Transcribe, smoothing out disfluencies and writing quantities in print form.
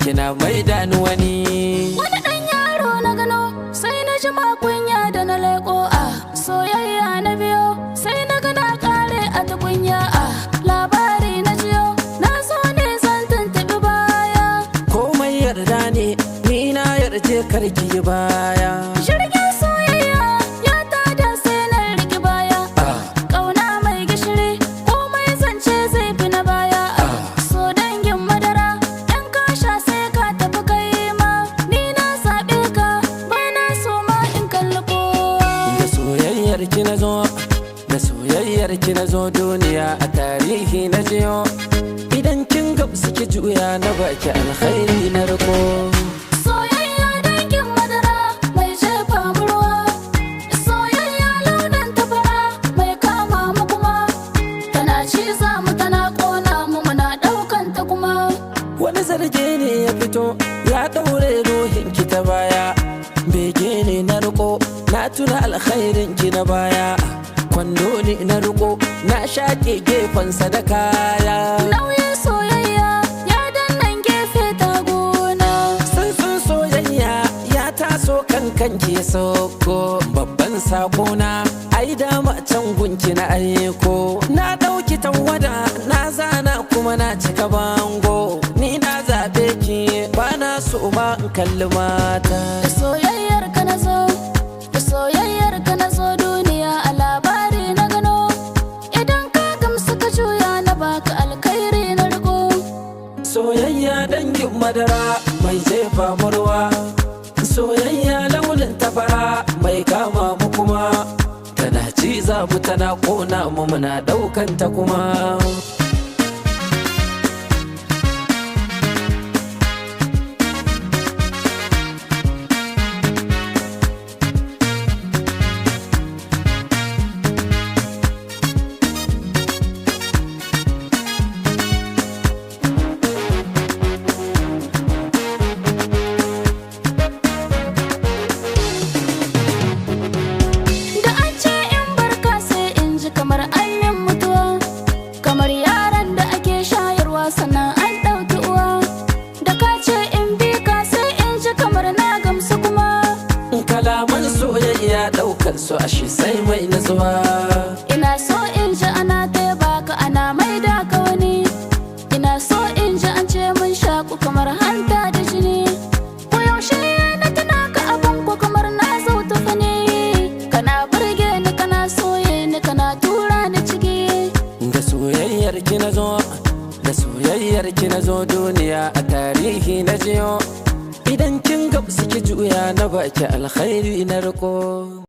Kina maida ni wani. Wani ɗan yaro na gano, sai na ji makunya da na leƙo a soyayya na biyo, sai na gana ƙare a tukunya a labari na jiyo, na so ne zan tuntuɓi baya. Komai yarda ne, ni na yarje karki baya. Jirgin soyayya ya tada, sai na riki baya. Ah. Ƙauna mai gishiri, komai zance zai fi na baya. Ah. So dangin madara, ɗan kasha sai ka tafi kai ma. Ni na zaɓe ka, ba na so ma in kalli kowa. Da soyayyar ki na zo, da soyayyar ki na zo duniya, a tarihi na jiyo. Idan kin gamsu ki juya, na baki alkhairi na riko. Soyayya dangin madara mai jefa mu ruwa. Soyayya launin tafara mai kama mu kuma. Tana ciza mu, tana ƙona mu, muna ɗaukan ta kuma. Wani zarge ne ya fito ya daure ruhin ki ta baya. Bege ne na riko, na tuna alkhairin ki na baya. Kwando ne na riko, na shaƙe gefen sadaka ya. Nauyin soyayya ya dannan gefe ta gona. Santsin soyayya ya taso kan kanki ya sauko. Babban sakona ai dama can gunki na aiko. Na ɗauki tawada na zana kuma na cika bango. Ni na zaɓe ki, ba na so ma in kalli mata. Da soyayyar ka na zo, da soyayyar ka na zo duniya, a labari na gano. Idan ka gamsu ka juya, na baka alkhairi na riko. Soyayya dangin madara mai jefa murwa. Soyayya launin tafara mai kama mu kuma. Tana ciza mu, tana kona mu, muna daukan ta kuma. Da an ce in barka sai in ji kamar an min mutuwa. Kamar yaran da ake shayarwa sannan an ɗauki uwa. Da ka ce in bi ka sai in ji kamar na gamsu kuma. Kalaman soyayya daukan su ashe sai mai nutsuwa. Ina so in ji ana taya ka, ana maida ka wani. Ina so in ji an ce mun shaku kamar hanta da jini. Ko yaushe na tuna ka, abun ko kamar na zauta fani. Kana burge ni, kana soye ni, kana tura ni ciki. Da soyayyar ki na zo, da soyayyar ki na zo duniya, a tarihi na jiyo. Idan kin gamsu ki juya, na baki alkhairi na riko.